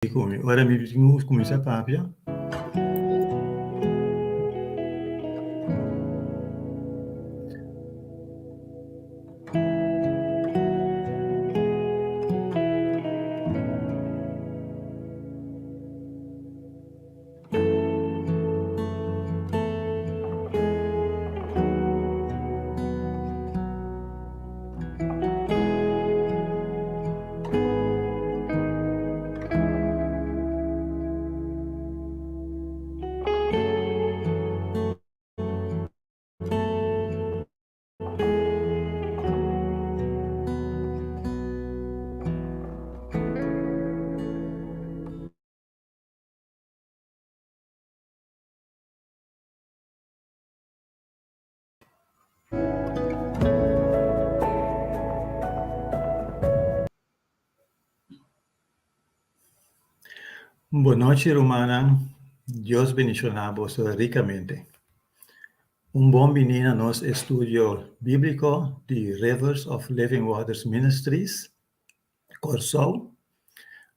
Ku mi. Ora mi tin ku kuminsá papia. Bon nochi rumannan, Dios bendiciona boso ricamente. Un bon bini na nos estudio biblico di Rivers of Living Waters Ministries, Kòrsou.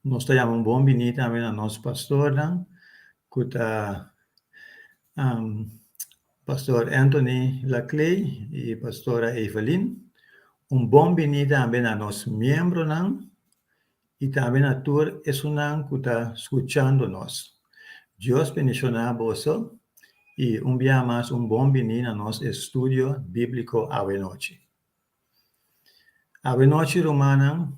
Nos ta yama un bon bini tambe na nos pastornan ku ta Pastor Anthony Laclay i Pastora Evelyn. Un bon bini tambe na nos miembronan i tambe na tur esunnan ku ta skuchando nos. Dios bendishoná boso i un bia mas un bon bini na nos estudio bíbliko awenochi. Awenochi rumannan,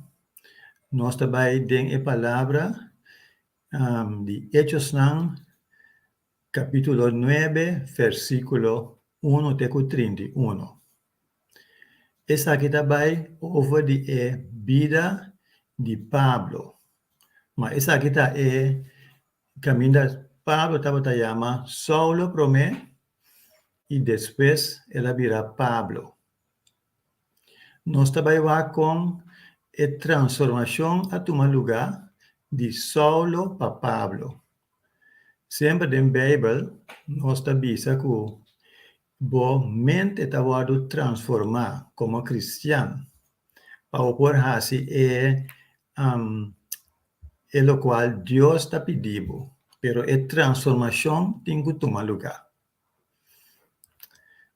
nos ta bai den e palabra di Hechosnan kapítulo nuebe versíkulo uno te ku trinta i uno. Esaki ta bai over di e bida di Pablo. Ma esaki ta e kaminda Pablo tabata yama Saulo promé i despues el a bira Pablo. Nos ta bai wak kon e transformashon a tuma lugá di Saulo pa Pablo. Semper den Beibel nos ta bisa ku bo mente ta wòrdu transformá komo kristian pa bo por hasi e e lokual Dios ta pidi bo, pero e transformashon tin ku tuma lugá.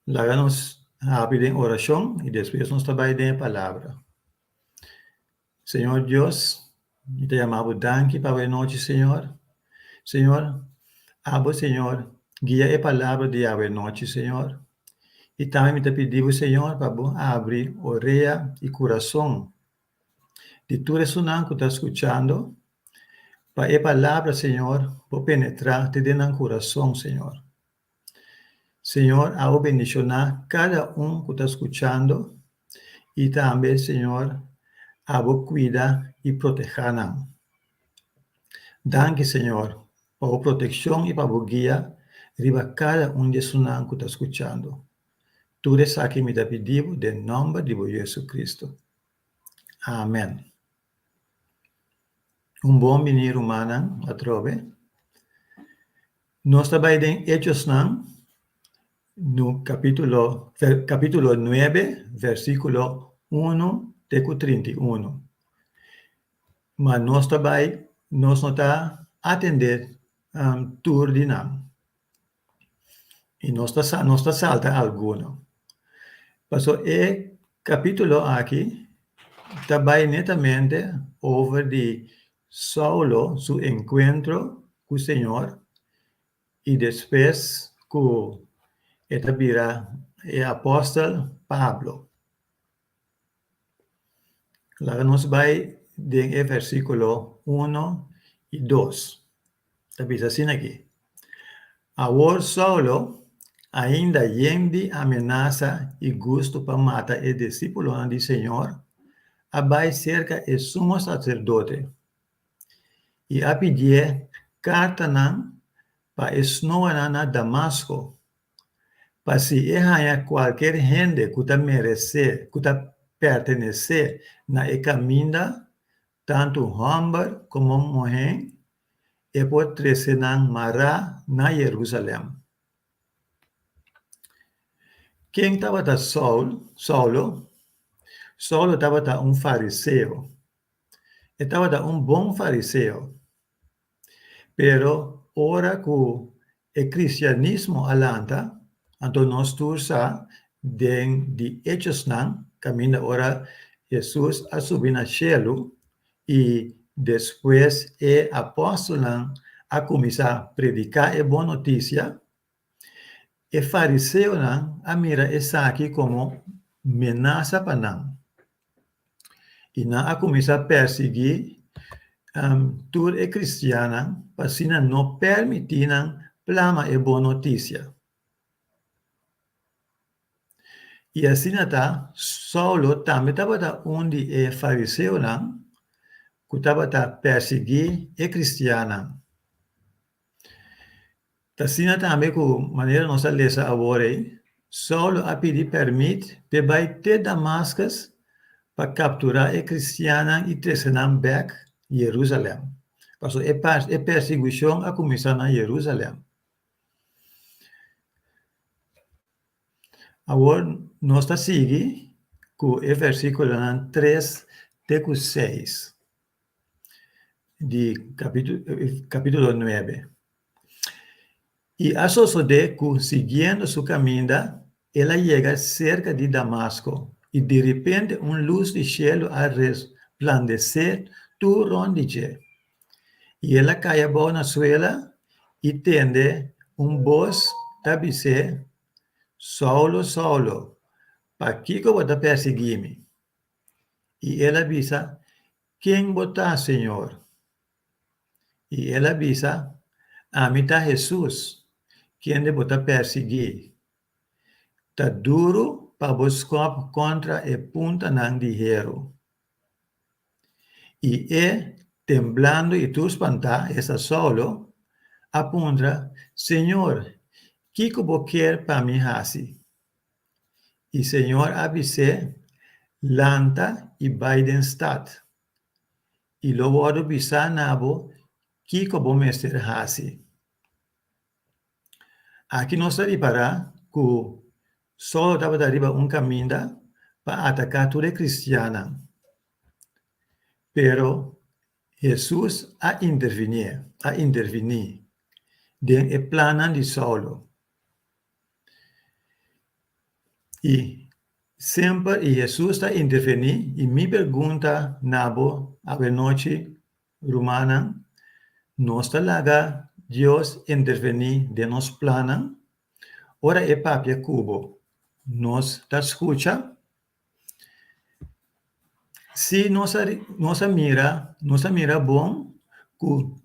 Laga nos habi den orashon i despues nos ta bai den e palabra. Señor Dios, mi ta yama bo danki pa bo e nochi, Señor. Señor, abo, Señor, guia e palabra di awe nochi, Señor. I tambe mi ta pidi bo, Señor, pa bo abri orea i kurason di tur esunnan ku ta skuchando, pa e palabra, Señor, por penetrá te den nan kurason, Señor. Señor, abo bendishoná kada un ku ta skuchando i tambe, Señor, abo kuida i protehá nan. Danki, Señor, pa bo protekshon i pa bo guia riba kada un di esunnan ku ta skuchando. Tur esaki mi ta pidi bo den nòmber di bo Jesucristo. Amen. Un bon bini rumannan atrobe. Nos ta bai den Hechosnan nu kapitulo kapitulo nuebe versikulo unu te ku 31. Ma nos ta bai nos no ta atende tur di nan. I nos ta nos ta salta alguno. Paso e kapitulo aki ta bai netamente over di Saulo su enkuentro ku Señor i despues ku e ta bira e apòstel Pablo. Laga nos bai den e versíkulo uno i dos. Ta bisa asina aki, Awor Saulo, ainda yen di amenasa i gustu pa mata e disípulonan di Señor, a bai serka e sumo saserdote i a pidié kartanan pa e snoanan na Damasko, Pa si e haña kualker hende ku ta meresé, ku ta pertenesé na e kaminda, tantu hòmber komo muhé, e por trese nan mará na Jerusalèm. Ken tabata Saul, Saulo? Saulo tabata un fariseo. E tabata un bon fariseo. Pero ora ku e kristianismo a lanta, anto nos tur sa den di Echosnan kaminda ora Hesus a subi na shelu i despues e apòstelnan a kuminsá prediká e bon notisia, E fariseonan a mira esaki komo menasa pa nan, i nan a kuminsá persiguí tur e kristiannan pa asina no permití nan plama e bon notisia. I asina ta, Saulo tambe tabata un di e fariseonan ku tabata persiguí e kristiannan. Ta asina tambe ku manera nos a lesa awor ei, Saulo a pidi pèrmit p'e bai te Damaskus pa kapturá e kristiannan i trese nan bèk Yerusalèm, pasobra e persiguishon a kuminsá na Yerusalèm. Awor nos ta sigui ku e versíkulonan tres te ku seis. Di kapítulo nuebe. I a sosodé ku siguiendo su kaminda, el a yega serka di Damasko, i diripente un lus di shelu a resplandesé tur rònt di dje. I el a kai abou na suela i tende un bos ta bis'é, Saulo, Saulo, pakiko bo ta persiguí mi? I el a bisa, Ken bo ta, Señor? I el a bisa, Ami ta Hesus, kende bo ta persiguí. Ta duru pa bo skòp kontra e puntanan di heru. I e, temblando i tur spantá, esta Saulo, a puntra, Señor, kiko bo kier pa mi hasi? I Señor a bis'é, Lanta i bai den stat, i lo wòrdu bisá na bo kiko bo mester hasi. Aki nos ta ripará ku Saulo tabata riba un kaminda pa ataká tur e kristiannan. Pero Hesus a interviní, a interviní den e plannan di Saulo. I semper i Hesus ta intervení i mi pregunta na bo awenochi rumannan, nos ta laga Dios intervení den nos plannan? Ora e papia ku bo, nos ta skucha? Si nos a nos a mira nos a mira bon ku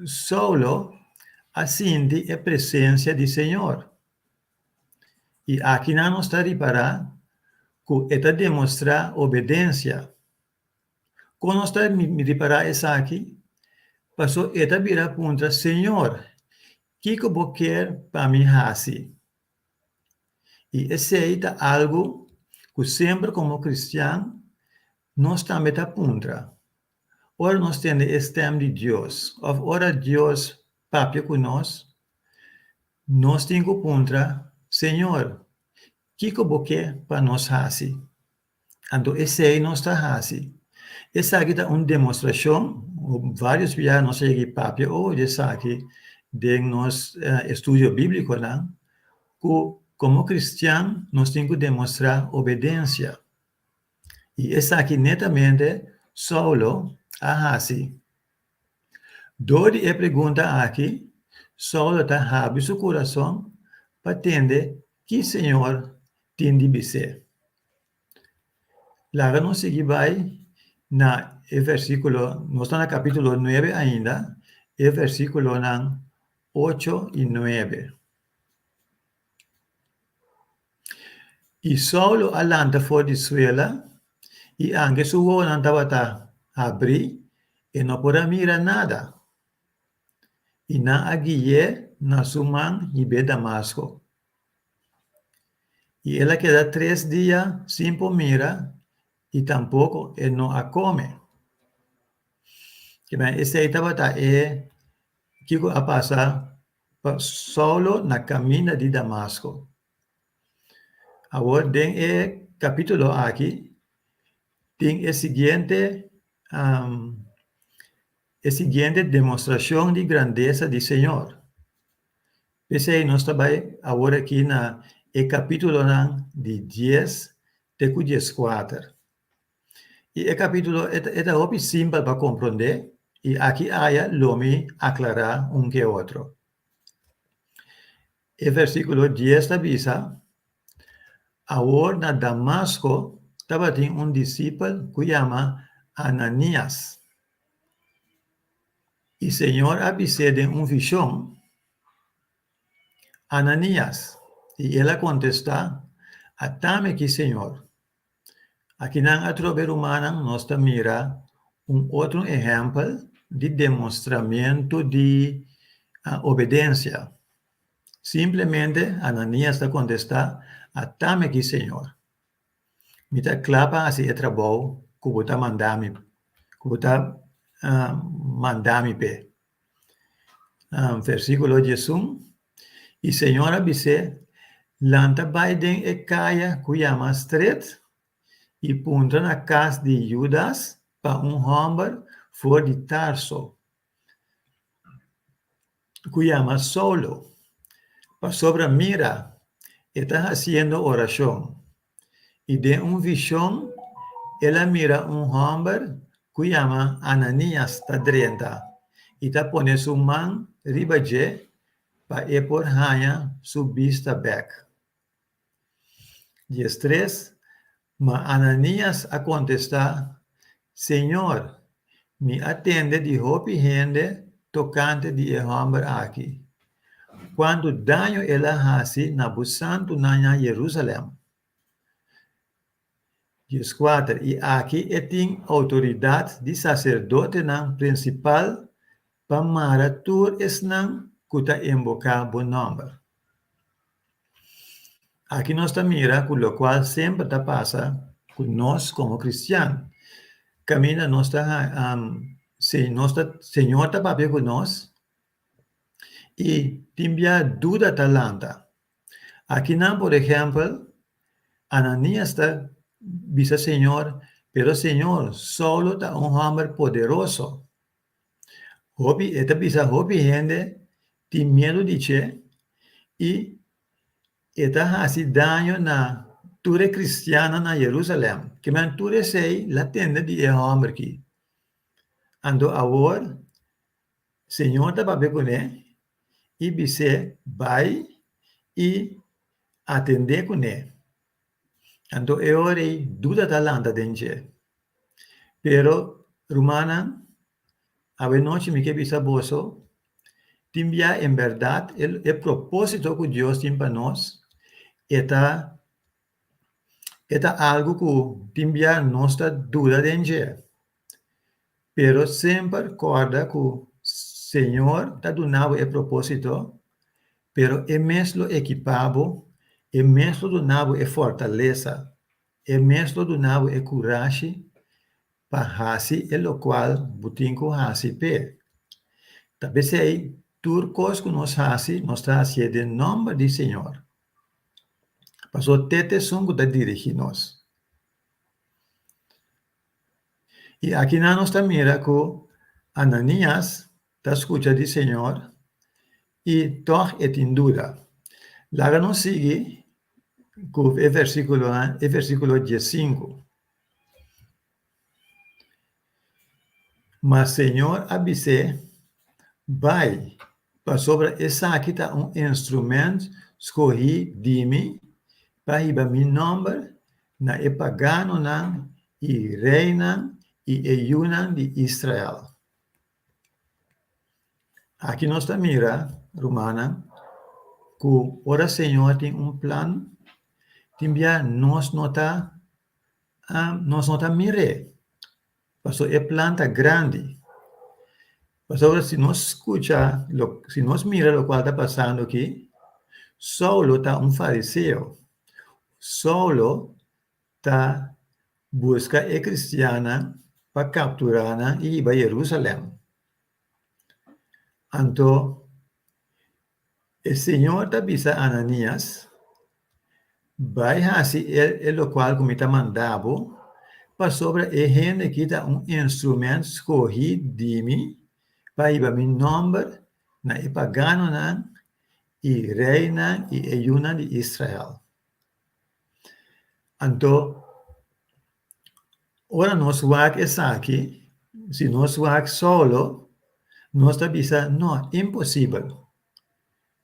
Saulo a sinti e presensia di Señor. I akinan nos ta ripará ku e ta demostrá obedensia. Kon nos ta ripará esaki? Paso e ta bira puntra, Señor, kiko bo kier pa mi hasi? I esei ta algu ku semper komo kristian nos tambe ta puntra. Ora nos tende e stèm di Dios òf ora Dios papia ku nos, nos tin ku puntra, Señor, kiko bo ke pa nos hasi? Anto esei nos ta hasi. Esaki ta un demostrashon, vários biaha nos a yega i papia over di esaki den nos estudio bíblikonan, ku komo kristian nos tin ku demostrá obedensia. I esaki netamente Saulo a hasi. Dor di e pregunta aki, Saulo ta habri su kurason pa tende ki Señor tin di bis'é. Laga nos sigui bai na e versíkulo, nos ta na kapítulo nuebe ainda, e versíkulonan ocho i nuebe. I Saulo a lanta for di suela, i anke su wowonan tabata habrí, e no por a mira nada. I nan a gui'é na su man hib'é Damasko. I el a keda tres dia sin por mira i tampoko e no a kome. Kimen esei tabata e kiko a pasa pa Saulo na kaminda di Damasko. Awor den e kapítulo aki tin e siguiente. E siguiente demostrashon di grandesa di Señor. P'esei nos ta bai awor aki na e kapítulonan di dies te ku dieskuater. I e kapítulo e ta hopi simpel pa komprondé i aki aya lo mi aklará un ke otro. E versíkulo dies ta bisa, Awor na Damasko tabatin un disipel ku yama Ananias. I Señor a bis'é den un vishon, Ananias! I el a kontestá, Atami aki, Señor. Akinan atrobe rumannan nos ta mira un otro ehèmpel di demostramentu di obedensia. Simplemente Ananias ta kontestá, Atami aki, Señor. Mi ta kla pa hasi e trabou ku bo ta manda mi, ku bo ta manda mi p'e. Versíkulo diesun, I Señor a bis'é, Lanta bai den e kaya ku yama Stret i puntra na kas di Judas pa un hòmber for di Tarso, ku yama Saulo, pasobra mira, e ta hasiendo orashon, i den un vishon el a mira un hòmber ku yama Ananias ta drenta i ta pone su man riba dje pa e por haña su bista bèk. Diestres, Ma Ananias a kontestá, Señor, mi a tende di hopi hende tokante di e hòmber aki, kuantu daño el a hasi na bo santunan na Jerusalèm. Dieskuater, I aki e tin outoridat di saserdotenan prinsipal pa mara tur esnan ku ta inboká bo nòmber. Aki nos ta mira ku lokual semper ta pasa ku nos komo kristian. Kaminda nos ta nos ta Señor ta papia ku nos i tin bia duda ta lanta. Akinan por ehèmpel Ananias ta bisa Señor, pero Señor, Saulo ta un hòmber poderoso. Hopi, e ta bisa hopi hende tin miedu di dje i e ta hasi daño na tur e kristiannan na Jerusalèm. Kimen tur esei la tende di e hòmber ki. Anto awor Señor ta papia kuné i bis'é bai i atendé kuné. Anto e ora ei duda ta lanta den dje. Pero, rumannan, awe nochi mi ke bisa boso, tin bia en bèrdat e propósito ku Dios tin pa nos, e ta e ta algu ku tin bia nos ta duda den dje. Pero semper kòrda ku Señor ta duna bo e propósito, pero E mes lo ekipá bo, E mes lo duna bo e fortalesa, E mes lo duna bo e kurashi pa hasi e lokual bo tin ku hasi p'e. Ta p'esei, tur kos ku nos hasi, nos ta hasié den nòmber di Señor, pasobra t'e ta esun ku ta dirigí nos. I akinan nos ta mira ku Ananias ta skucha di Señor i tòg e tin duda. Laga nos sigui ku e versíkulonan, e versíkulo diesinku. Ma Señor a bis'é, Bai, pasobra esaki ta un instrumènt skohí di mi pa hiba mi nòmber na e paganonan i reinan i e yunan di Israel. Aki nos ta mira, rumannan, ku ora Señor tin un plan, tin bia nos no ta nos no ta mir'é, pasobra e plan ta grandi. Pasobra si nos skucha, si nos mira lokual ta pasando aki, Saulo ta un fariseo. Saulo ta buska e kristiannan pa kapturá nan i hiba Jerusalèm. Anto e Señor ta bisa Ananias, Bai hasi e lokual ku mi ta manda bo, pasobra e hende aki ta un instrumènt skohí di mi. pa hiba mi nòmber na e paganonan i reinan i e yunan di Israel. Anto, ora nos wak esaki, si nos wak Saulo, nos ta bisa, No, imposibel.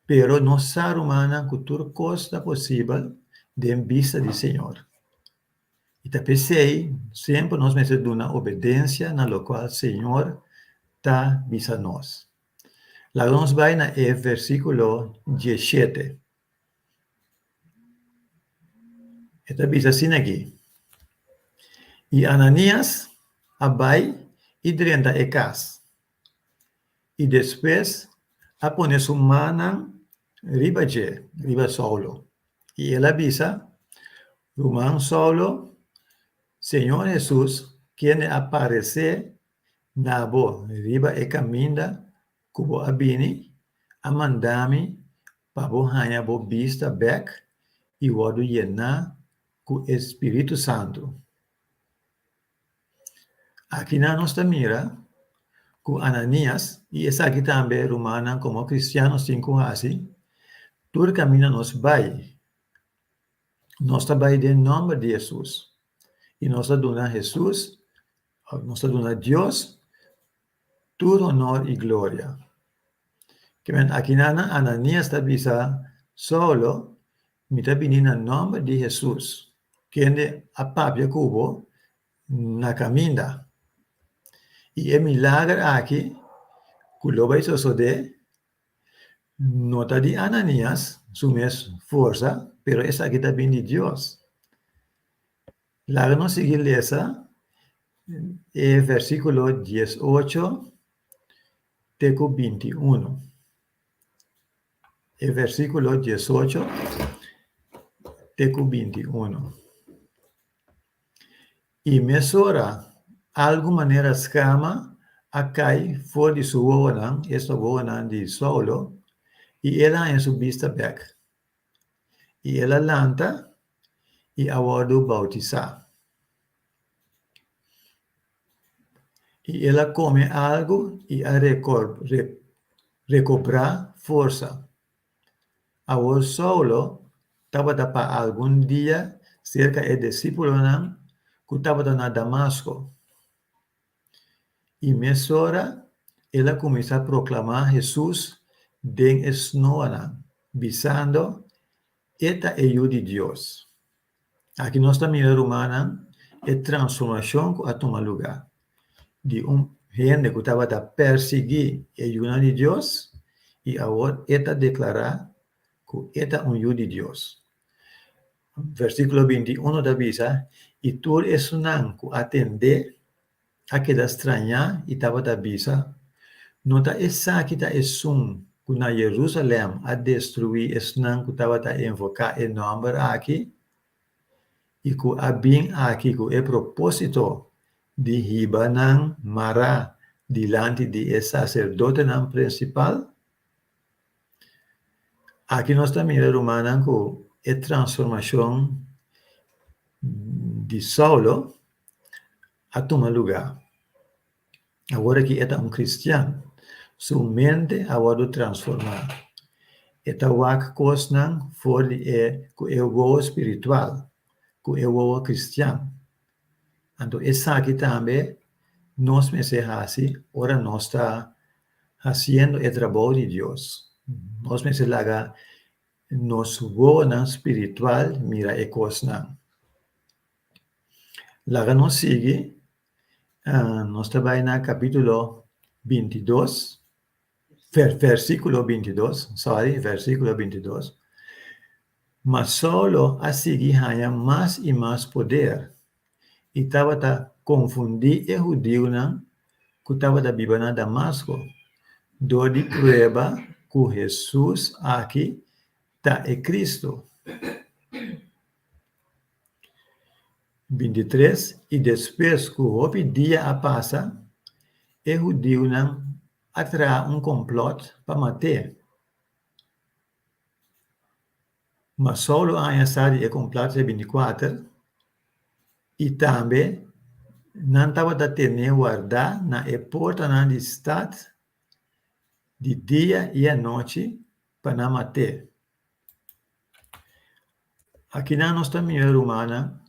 Pero nos sa, rumannan, ku tur kos ta posibel den bista di Señor. I ta p'esei semper nos mester duna obedensia na lokual Señor ta bisa nos. Laga nos bai na e versíkulo diesshete. E ta bisa asina aki, I Ananias a bai i drenta e kas, i despues a pone su mannan riba dje, riba Saulo, i el a bisa, Ruman Saulo, Señor Hesus, kende a paresé na bo riba e kaminda ku bo a bini, a manda mi pa bo haña bo bista bèk i wòrdu yená ku e Spiritu Santu. Akinan nos ta mira ku Ananias, i esaki tambe rumannan komo kristian nos tin ku hasi, tur kaminda nos bai, nos ta bai den nòmber di Hesus i nos ta duna Hesus, nos ta duna Dios tur honor i gloria. Kimen akinan Ananias ta bisa Saulo, Mi ta bini na nòmber di Hesus, kende a papia ku bo na kaminda. I e milager aki ku lo bai sosodé no ta di Ananias su mes forsa, pero esaki ta bin di Dios. Laga nos sigui lesa e versíkulo diesocho te ku bintiunu. E versíkulo diesocho te ku bintiunu. I mesora algu manera skama a kai for di su wowonan, esta wowonan di Saulo, i el a haña su bista bèk. I el a lanta i a wòrdu boutisá. I el a kome algu i a rekobrá forsa. Awor Saulo tabata pa algun dia serka e disípulonan ku tabata na Damasko. I mesora el a kuminsá proklamá Hesus den e snoanan, bisando, E ta e Yu di Dios. Aki nos ta mira, rumannan, e transformashon ku a tuma lugá di un hende ku tabata persiguí e yunan di Dios i awor e ta deklará ku e ta un yu di Dios. Versíkulo bintiuno ta bisa, I tur esunnan ku a tend'é a keda strañá i tabata bisa, No ta esaki ta esun ku na Jerusalèm a destruí esnan ku tabata invoká e nòmber aki i ku a bin aki ku e propósito di hiba nan mará dilanti di e saserdotenan prinsipal? Aki nos ta mira, rumannan, ku e transformashon di Saulo a tuma lugá. Awor aki e ta un kristian. Su mente a wòrdu transformá. E ta wak kosnan for di e ku e wowo spiritual, ku e wowo kristian. Anto esaki tambe nos mester hasi ora nos ta hasiendo e trabou di Dios. Nos mester laga nos wowonan spiritual mira e kosnan. Laga nos sigui, nos ta bai na kapítulo bintidos, versíkulo bintidos, sorry, versíkulo bintidos. Ma Saulo a sigui haña mas i mas poder i tabata konfundí e hudiunan ku tabata biba na Damasko dor di prueba ku Hesus aki ta e Kristu. Bintitres, i despues ku hopi dia a pasa, e hudiunan a traha un komplòt pa mat'é. Ma Saulo a haña sa di e komplòt e bintikuater, i tambe nan tabata ten'é wardá na e portanan di stat. di dia i anochi pa nan mat'é. Akinan nos ta mira, rumannan,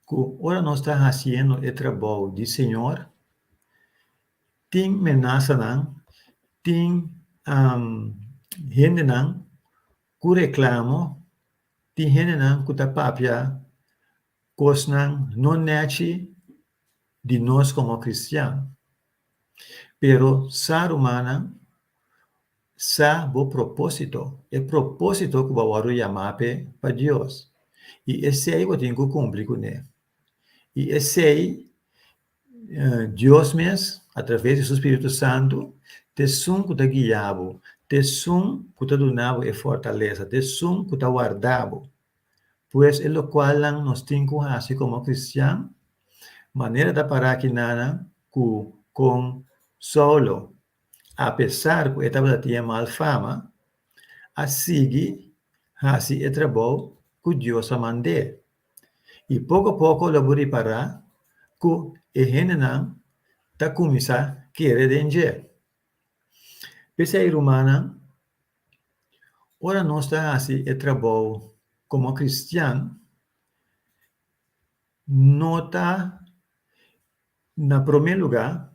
ku ora nos ta hasiendo e trabou di Señor, tin menasanan, tin hendenan ku reklamo, tin hendenan ku ta papia kosnan no nèchi di nos komo kristian. Pero sa, rumannan, sa bo propósito, e propósito ku bo a wòrdu yamá p'e pa Dios, i esei bo tin ku kumpli kuné. I esei Dios mes, atraves di su spiritu santu, ta esun ku ta guia bo, ta esun ku ta duna bo e fortalesa, ta esun ku ta warda bo. Pues e lokualnan nos tin ku hasi komo kristian, manera ta pará kinanan ku kon Saulo, apesar ku e tabata tin e mal fama, a sigui hasi e trabou ku Dios a mand'é. I poko poko lo bo ripará ku e hendenan ta kuminsá kere den dje. P'esei, rumannan, ora nos ta hasi e trabou komo kristian, no ta na promé lugá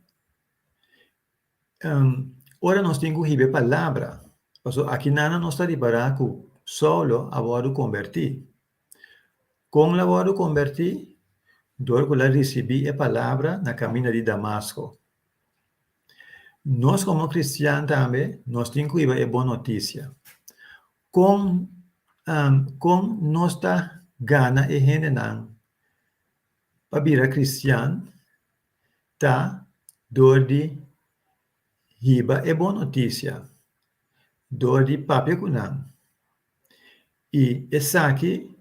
ora nos tin ku hiba e palabra, pasobra akinan nos ta ripará ku Saulo a wòrdu kombertí. Kon el a wòrdu kombertí? Dor ku el a risibí e palabra na kaminda di Damasko. Nos komo kristian tambe nos tin ku hiba e bon notisia. Kon kon nos ta gana e hendenan pa bira kristian? Ta dor di hiba e bon notisia, dor di papia ku nan. I esaki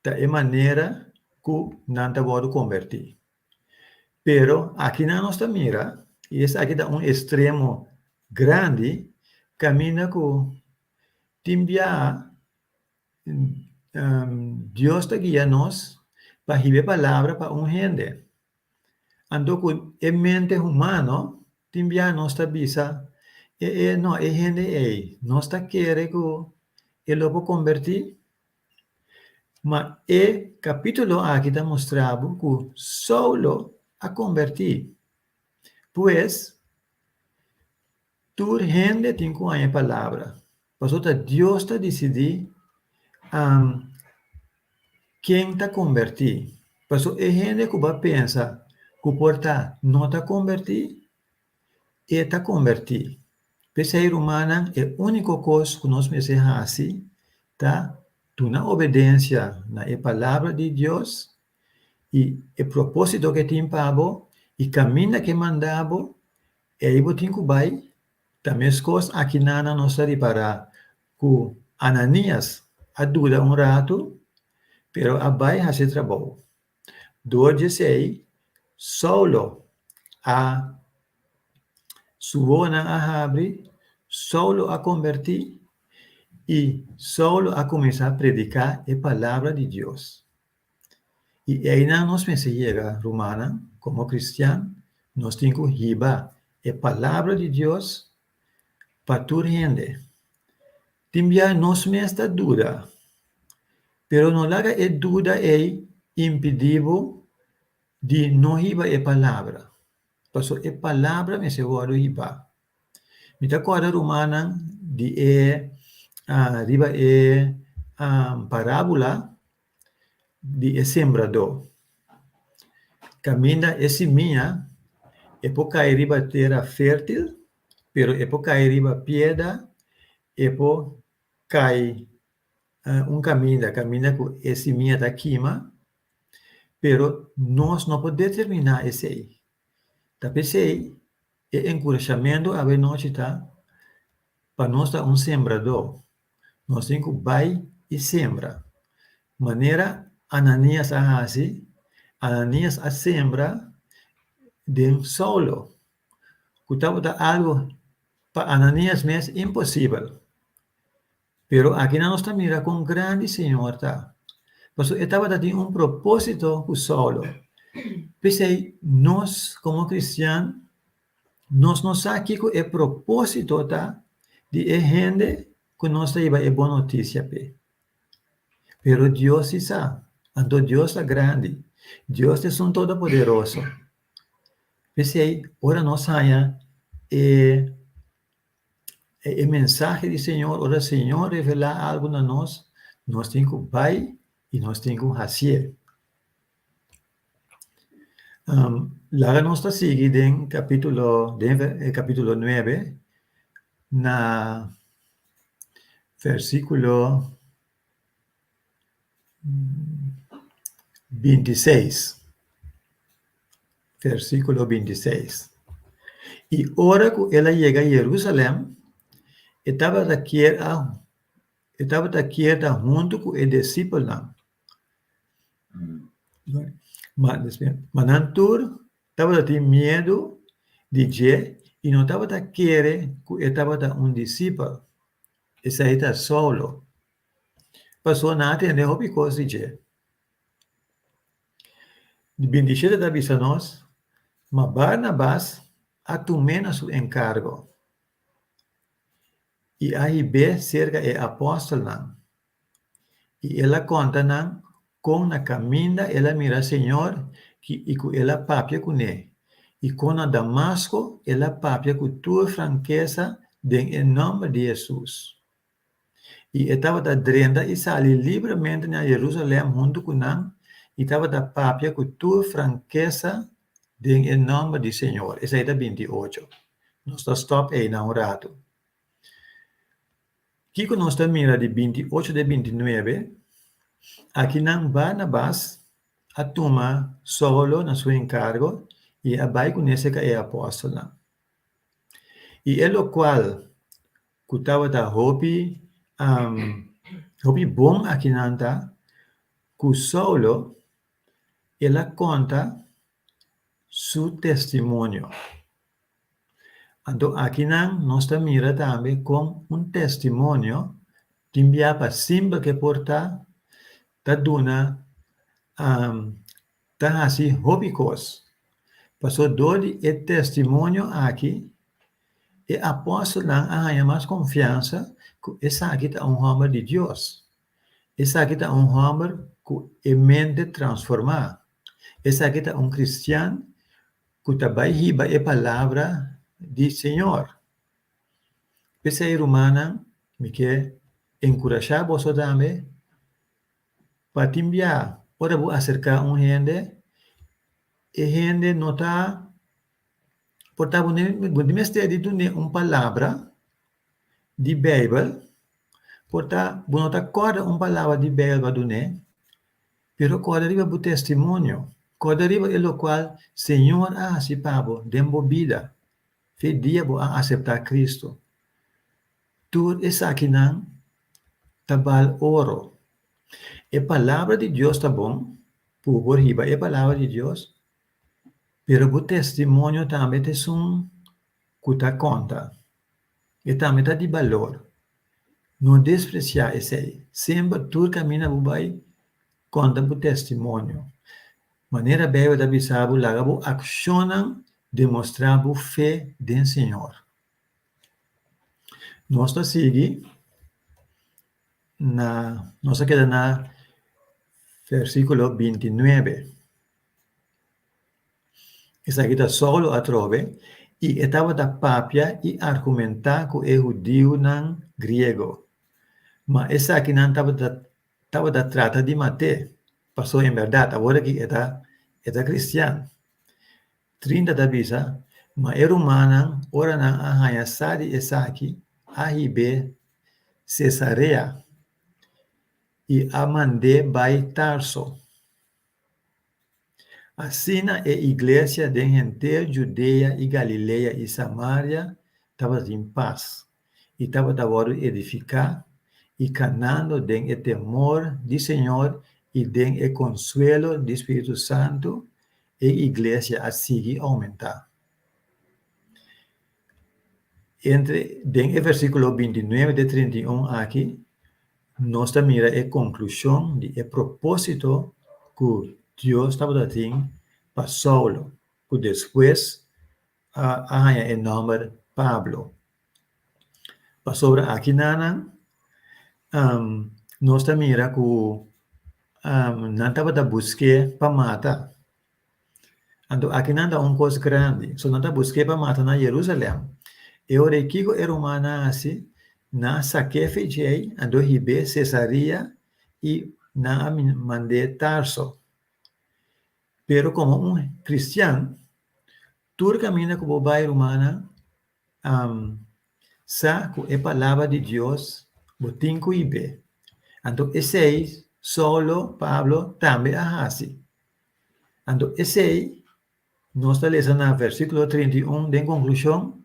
ta e manera ku nan ta wòrdu kombertí. Pero akinan nos ta mira, i esaki ta un estremo grandi, kaminda ku tin biaha Dios ta guia nos pa hiba e palabra pa un hende. Anto ku e mente humano tin biaha nos ta bisa, e e no e hende ei nos ta kere ku e lo por kombertí? Ma e kapítulo aki ta mustra bo ku Saulo a kombertí. Pues, tur hende tin ku haña e palabra, pasobra ta Dios ta disidí ken ta kombertí. Pasobra e hende ku bo a pensa ku por ta no ta kombertí, e ta kombertí. P'esei, rumannan, e úniko kos ku nos mester hasi ta duna obedensia na e Palabra di Dios i e propósito ku e tin pa bo i kaminda ku e manda bo, ei bo tin ku bai. Ta meskos akinanan nos ta ripará ku Ananias a duda un ratu, pero a bai hasi e trabou. Dor di esei, Saulo a su wowonan a habri, Saulo a kombertí i Saulo a kuminsá prediká e palabra di Dios. I einan nos mester yega, rumannan, komo kristian, nos tin ku hiba e palabra di Dios pa tur hende. Tin bia nos mes ta duda, pero no laga e duda ei impidí bo di no hiba e palabra, pasobra e palabra mester wòrdu hibá. Mi ta kòrda rumannan di e riba e parábula di e sembradó. Kaminda e simia e por kai riba tera fértil, pero e por kai riba piedra, e por kai un kaminda, kaminda ku e simia ta kima, pero nos no por determiná esei. Ta p'esei e enkurashamentu awenochi ta pa nos ta un sembradó. Nos tin ku bai i sembra. Manera Ananias a hasi, Ananias a sembra den Saulo, ku tabata algu pa Ananias mes imposibel. Pero akinan nos ta mira kon grandi Señor ta. Pasobra e tabata tin un propósito ku Saulo. P'esei nos komo kristian, nos no sa kiko e propósito ta. di e hende ku nos ta hiba e bon notisia p'e. Pero Dios si sa, anto Dios ta grandi, Dios ta esun Todopoderoso. P'esei, ora nos haña e e mensahe di Señor, ora Señor revelá algu na nos, nos tin ku bai i nos tin ku hasié. Laga nos ta sigui den kapítulo den e kapítulo nuebe na versíkulo 26. Versíkulo 26. I ora ku el a yega Jerusalèm, e tabata kier a e tabata kier ta huntu ku e disipelnan. Ma nan tur tabata tin miedu di dje i no tabata kere ku e tabata un disipel. Esei ta Saulo. Pasobra nan a tende hopi kos di dje. Di 27 ta bisa nos, Ma Barnabas a tum'é na su enkargo i a hib'é serka e apòstelnan. I el a konta nan kon na kaminda el a mira Señor i ku el a papia kuné, i kon na Damasko el a papia ku tur frankesa den e nòmber di Hesus. I e tabata drenta i sali libremente na Jerusalèm huntu ku nan i tabata papia ku tur frankesa den e nòmber di Señor. Esei ta 28. Nos ta stòp ei na un ratu. Kiko nos ta mira di 28 te 29? Akinan Barnabas a tuma Saulo na su enkargo i a bai kuné serka e apòstelnan. I e lokual ku tabata hopi hopi bon akinan ta ku Saulo el a konta su testimonio. Anto akinan nos ta mira tambe kon un testimonio tin bia pa simpel ke por ta, ta duna ta hasi hopi kos. Pasobra dor di e testimonio aki e apòstelnan a haña mas konfiansa ku esaki ta un hòmber di Dios, esaki ta un hòmber ku e mente transformá, esaki ta un kristian ku ta bai hiba e palabra di Señor. P'esei, rumannan, mi ke enkurashá boso tambe pa tin bia ora bo aserká un hende, e hende no ta por ta bo bo tin mester di dun'é un palabra di Beibel, por ta bo no ta kòrda un palabra di Beibel pa dun'é, Pero kòrda riba bo testimonio, kòrda riba e lokual Señor a hasi pa bo den bo bida fe dia bo a aseptá Cristo. Tur esakinan ta bal oro. E Palabra di Dios ta bon, bo por hiba e Palabra di Dios, pero bo testimonio tambe ta esun ku ta konta. E tambe ta di balor. No despresiá esei. Semper tur kaminda bo bai, konta bo testimonio. Manera Beibel ta bisa bo, laga bo akshonnan demostrá bo fe den Señor. Nos ta sigui na, nos a keda na versíkulo 29. Esaki ta Saulo atrobe, i e tabata papia i argumentá ku e hudiunan griego. Ma esakinan tabata tabata trata di mat'é, pasobra en bèrdat awor aki e ta e ta kristian. 30 ta bisa, Ma e rumannan, ora nan a haña sa di esaki, a hib'é Sesarea i a mand'é bai Tarso. Asina e iglesia den henter Judea i Galilea i Samaria tabatin pas, i tabata wòrdu edifiká i kanando den e temor di Señor i den e konsuelo di Spiritu Santu, e iglesia a sigui oumentá. Entre den e versíkulo 29 te 31 aki, nos ta mira e konklushon di e propósito ku Dios tabata tin pa Saulo, ku despues a haña e nòmber Pablo. Pasobra aki nanan nos ta mira ku nan tabata busk'é pa mata. Anto aki nan ta un kos grandi. So nan ta busk'é pa mata na Jerusalèm. E ora ei kiko e rumannan a hasi? Nan a sak'é fi djei, anto hib'é Sesaria i nan a mand'é Tarso. Pero komo un kristian, tur kaminda ku bo bai rumannan, sa ku e palabra di Dios bo tin ku hib'é. Anto esei Saulo, Pablo, tambe a hasi. Anto esei nos ta lesa na versíkulo 31 den konklushon,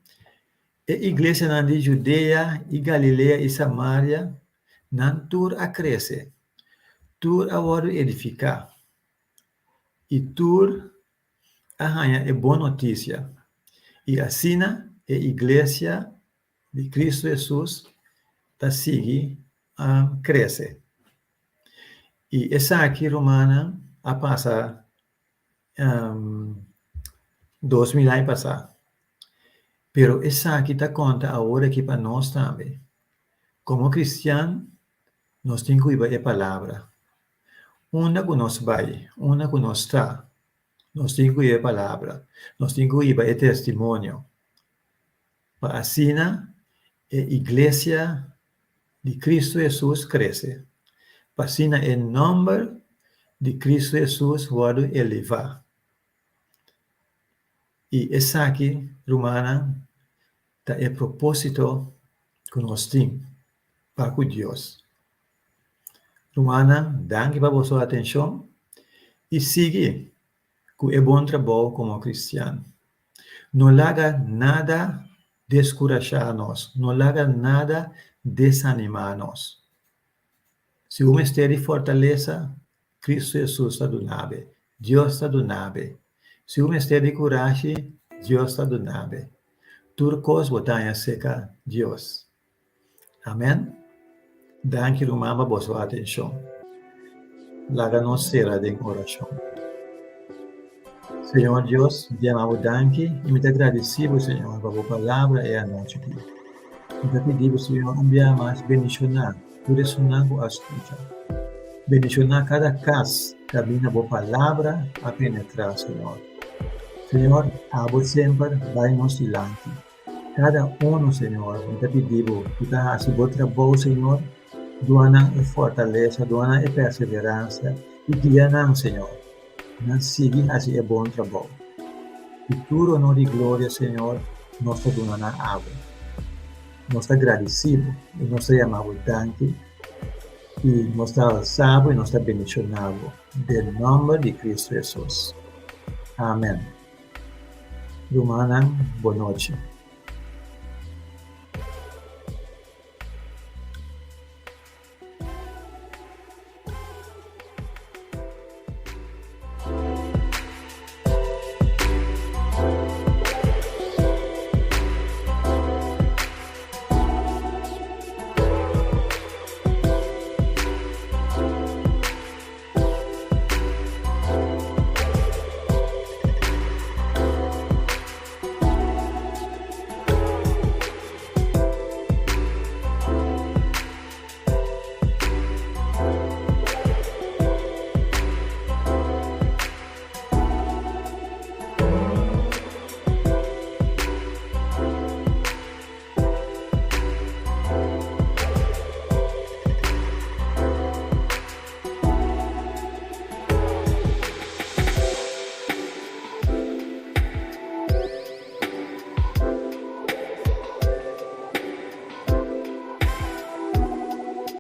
E iglesianan di Judea i Galilea i Samaria, nan tur a krese, tur a wòrdu edifiká, i tur a haña e bon notisia, i asina e iglesia di Kristu Hesus ta sigui krese. I esaki, rumannan, a pasa 2000 aña pasá. Pero esaki ta konta awor aki pa nos tambe. Komo kristian, nos tin ku hiba e palabra. Unda ku nos bai, unda ku nos ta, nos tin ku hiba e palabra, nos tin ku hiba e testimonio, pa asina e iglesia di Kristu Hesus krese, pa asina e nòmber di Kristu Hesus wòrdu elevá. I esaki, rumannan, ta e propósito ku nos tin pa ku Dios. Rumannan, danki pa boso atenshon i sigui ku e bon trabou komo kristian. No laga nada deskurashá nos, no laga nada desanimá nos. Si bo mester di fortalesa, Kristu Hesus ta duna be. Dios ta duna be. Si bo mester di kurashi, Dios ta duna be. Tur kos bo ta haña seka Dios. Amen. Danki ruman pa boso atenshon. Laga nos sera den orashon. Señor Dios, mi ta yama bo danki i mi ta gradisí bo, Señor, pa bo palabra e anochi aki. Mi ta pidi bo, Señor, un bia mas bendishoná tur esunnan ku a skucha. Bendishoná kada kas kaminda bo palabra a penetrá, Señor. Señor, abo semper bai nos dilanti. Kada unu, Señor, mi ta pidi bo ku ta hasi bo trabou, Señor, duna nan e fortalesa, duna nan e perseveransia i guia nan, Señor, pa nan sigui hasi e bon trabou. I tur honor i gloria, Señor, nos ta duna na abo. Nos ta gradisí bo i nos ta yama bo danki i nos ta alsa bo i nos ta bendishoná bo den nòmber di Kristu Hesus. Amen. Rumannan, bonochi.